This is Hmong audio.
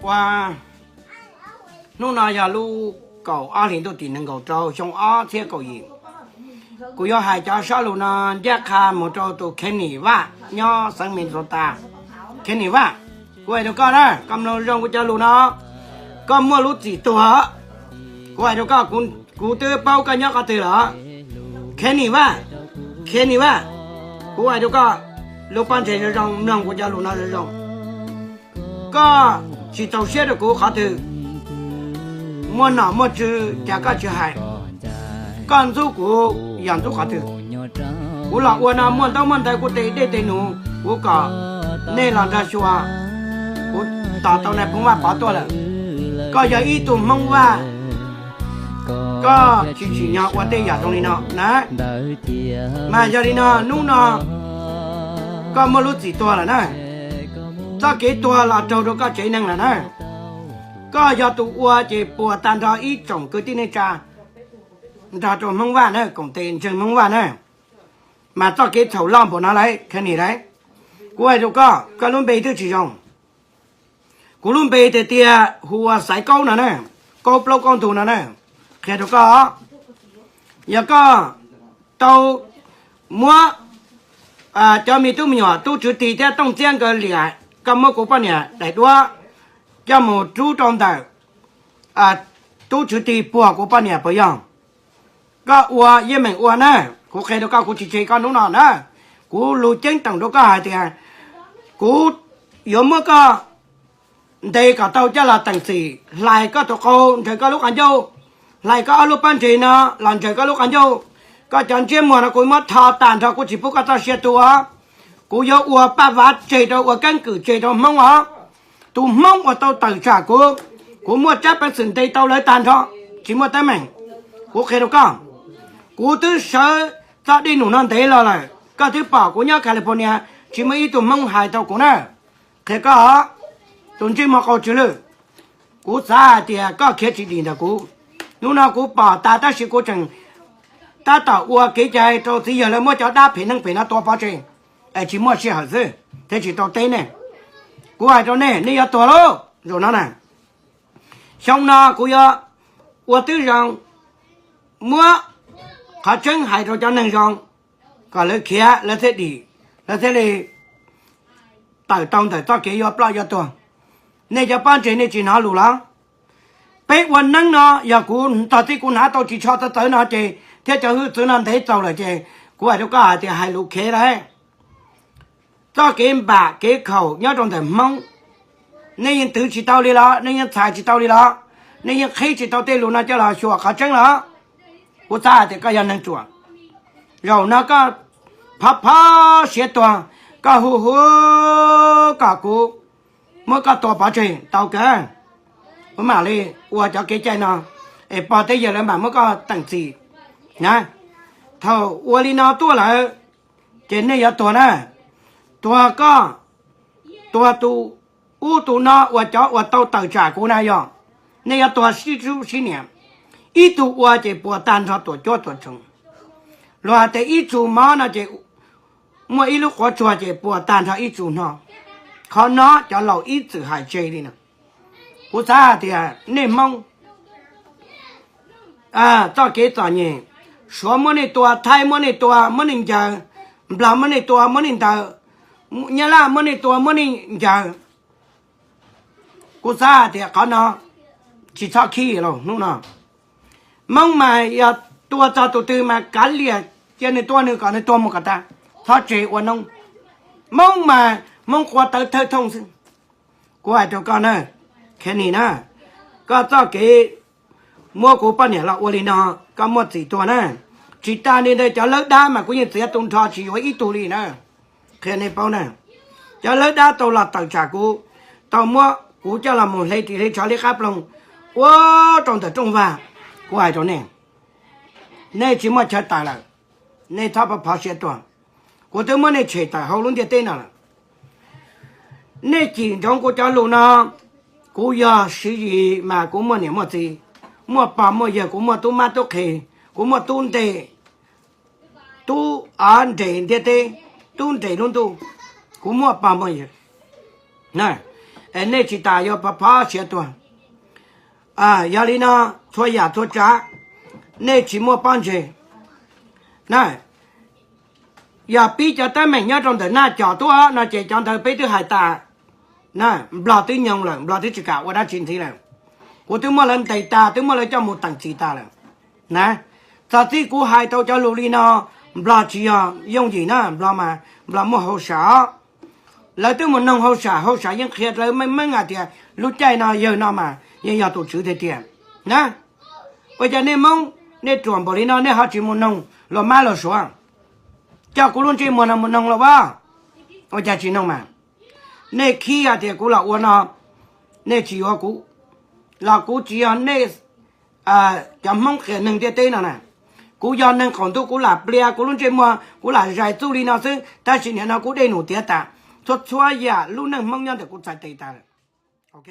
Ua, hnub no yog lub kaum ob hlis ntuj tim nees nkaum rau xyoo ob txhiab kaum yim. Kuv yuav hais cov sab lus no ncaj qha mus rau tus Kenny Vaj nyob xeev Minnesota. Kenny Vaj, kuv hais rau koj na, koj mloog zoo kuv cov lus no, koj muaj lub txim tuag. Kuv hais rau koj, kuv twb paub koj nyob qhov twg lawm. Kenny Vaj, Kenny Vaj, kuv hais rau koj, lub pob ntseg zoo zoo, mloog kuv cov lus no zoo zoo. Koj tsis txaus siab rau kuv qhov twg? Muaj nom muaj tswv cas koj tsis hais? Koj ntxub kuv yog ntxub qhov twg? Kuv los ua no muaj ntaub muaj ntawv, kuv tes dej tes num, kuv kom nej los nrog xyuas, kuv tos tau nais phoo Vaj Pov tuaj lawm. Koj yog ib tug Hmoob Vaj, koj tsis tsim nyog ua tej yam zoo li no na. Mas yog li no hnub no koj muaj lub txim tuag lawm na. Txoj kev tuag los raug rau koj tsev neeg lawm na. Koj yog tus ua ces puas tag nrho ib tsoom kwv tij neej tsa nrog rau Hmoob Vaj na, koom tes ntseeg Hmoob Vaj na. Mas txoj kev txhaum loj npaum no lawm Kenny lauj. Kuv hais rau koj, koj lub npe twb tsis zoo. Kuv lub npe tiag tiag hu ua Xaiv Kaub no na, Kaub plaub Kaub ntug no na. Qhia rau koj, yog koj tau muab cov me tub me nyuam Tub Tswv Tig thiab Tooj Txiab nkawd liam, koj muab kuv poj niam daim duab coj mus rub rau ntawm Tub Tswv Tig puag kuv poj niam puas yog? Koj ua yeej meem ua na, kuv qhia rau koj, kuv tsis tseg koj hnub no na. Kuv lus ceeb toom rau koj hais tias kuv yuav muab koj ntes kom tau coj los teem txim, hlais koj tus qau nrhaws koj lub qhov ncauj, hlais koj ob lub pob ntseg no los nrhaws koj lub qhov ncauj. Koj cov ntsiab muag no kuv muab tho tag nrho, kuv tsis pub koj txoj sia tu os. Kuv yuav ua paj vav tseg rau, ua keeb kwm tseg rau Hmoob os. Tus Hmoob uas tau tawm tsam kuv, kuv muaj tsab peev xwm ntes tau lawv tag nrho, tsis muaj teeb meem. Kuv qhia rau koj, kuv twb sawv txoj dej num no ntev los lawm, koj twb pom kuv nyob California, tsis muaj ib tug Hmoob hais tau kuv na. Qhia koj, tus ntsej muag qau tsw lwj, kuv xav hais tias koj khiav tsis dim ntawm kuv. Hnub no kuv pom tas tab sis kuv tseem tab tom ua kev cai rau txiv yawg lawv muab cov dab phem neeg phem no tua pov tseg, es tsis muaj sij hawm xwb thiaj tsis tau teb nej. Kuv hais rau nej, nej yuav tuag lauj zaum no na. Xyoo no kuv yuav ua twb zoo, muab qhov tseeb hais rau cov neeg zoo, kom lawv khiav lawv thiaj dim, lawv thiaj li tawm tau ntawm txoj kev yuav ploj yuav tuag. Nej cov pob ntseg nej tsis hnov lus los? Peb ua neeb no yog kuv tog tib kuv hnav tau ris tsho txawv txawv no ces thiab cov hwj txwv no ntev txaus lawm ces kuv hais rau koj hais tias hais lus khiav lawm. Txoj kev npam kev khaum nyob rau ntawm Hmoob, nej yeej twv tsis tau li los? Nej yeej txhais tsis tau li los? Nej yeej qhib tsis tau tej lus no coj los xyuas qhov tseeb los? Kuv xav hais tias koj yog neeg ruam. Zaum no koj phov phov siav tuag, koj hu hu kom kuv muab koj tua pov tseg tau kawg. Kuv mam li ua cov kev cai no es pog thiab yawg lawv mam muab koj teem txim na. Thaum ua li no tuaj lawm ces nej yuav tuag na. Tuag koj, tuag tus ub tus no uas cov uas tau tawm tsam kuv na yog, nej yuav tuag sib sub sib niam. Ib tug ua ces puas tag nrho tuam cuab tuam tseeg. Luag hais tias ib tsug mob no ces muaj ib lub quav tsuag ces puas tag nrho ib tsug no. Qhov no cov laus ib txwm hais tseg li no. Kuv xav hais tias nej Hmoob txoj kev txom nyem, Suav muab nej tua, Thaib muab nej tua muab nej ncaws, Nplog muab nej tua muab nej ntaws, Nyab Laj muab nej tua muab nej ncaws. Kuv xav hais tias qhov no tsis txhob khib los hnub no. Hmoob mas yog tua txog tus twg mas kav liam, cia nws tua nws kom nws tuag mus kom tag, txhob tseg ua noob. Hmoob mas Hmoob qua tawv thawj thooj xwb. Kuv hais rau koj na, Kenny na, koj txoj kev muab kuv poj niam los ua li no, koj muaj txim tuag na. Tsis tas li ntawd cov lawb dab mas kuv yeej txiav tu nrho tsis yuav ib tug li na. Qhia nej paub na, cov lawb dab tau los tawm tsam kuv, tau muab kuv coj los mus hle ris hle tsho liab qab ploog ua rau ntawm rooj vag. Kuv hais rau nej, nej tsis muaj chaw tawm lawm, nej txhob pov siav tuag. Kuv twb muab nej tshem tawm hauv lub ntiaj teb no lawm. Nej cim ntsoov kuv cov lus no, kuv yog Siv Yis mas kuv muaj niam muaj txiv, muaj pog muaj yawg, kuv muaj tub mab tub qhe, kuv muaj tub nres, tub av nres ntiaj teb, tub nres lub ntuj, kuv muaj pog muaj yawg. Es nej tsis tas yuav pov phob siav tuag. Yog li no, txhua yam txhua tsav, nej tsis muaj pob ntseg na. Yog pib cov teeb meem nyob rau ntawm Naj Cos tuaj no ces cov ntawd peb twb hais tas na. Nplog twb nyoog lawm, Nplog twb tsis kam ua dab tsi ntxiv lawm. Kuv twb muab lawv ntes tas, twb muab lawv coj mus teem txim tas lawm na. Txog txij kuv hais tau cov lus li no, Nplog tsis yog yooj yim na, Nplog mas Nplog muaj hauj sam os. Lawv twb mus noog hauj sam, hauj sam yeej qhia lawv meej meej hais tias lub caij no yawg no mas yeej yog tus tswv tiag tiag na. Ua cas nej Hmoob nej ruam npaum li no nej ho tsis mus noog luag mab luag suav? Coj kuv lub ntsej muag no mus noog los as. Ua cas tsis noog mas? Nej khib hais tias kuv los ua no, nej tsis yuav kuv, los kuv tsis yog nej cov Hmoob qias neeg ntiaj teb no na. Kuv yog neeg qaum ntuj kuv lam plias kuv lub ntsej muag kuv lam zais txuj li no xwb, tab sis nim no kuv dej num tiav tas, txhua txhua yam lub neej Hmoob nyob ntawm kuv txhais tes tas lawm. Ok.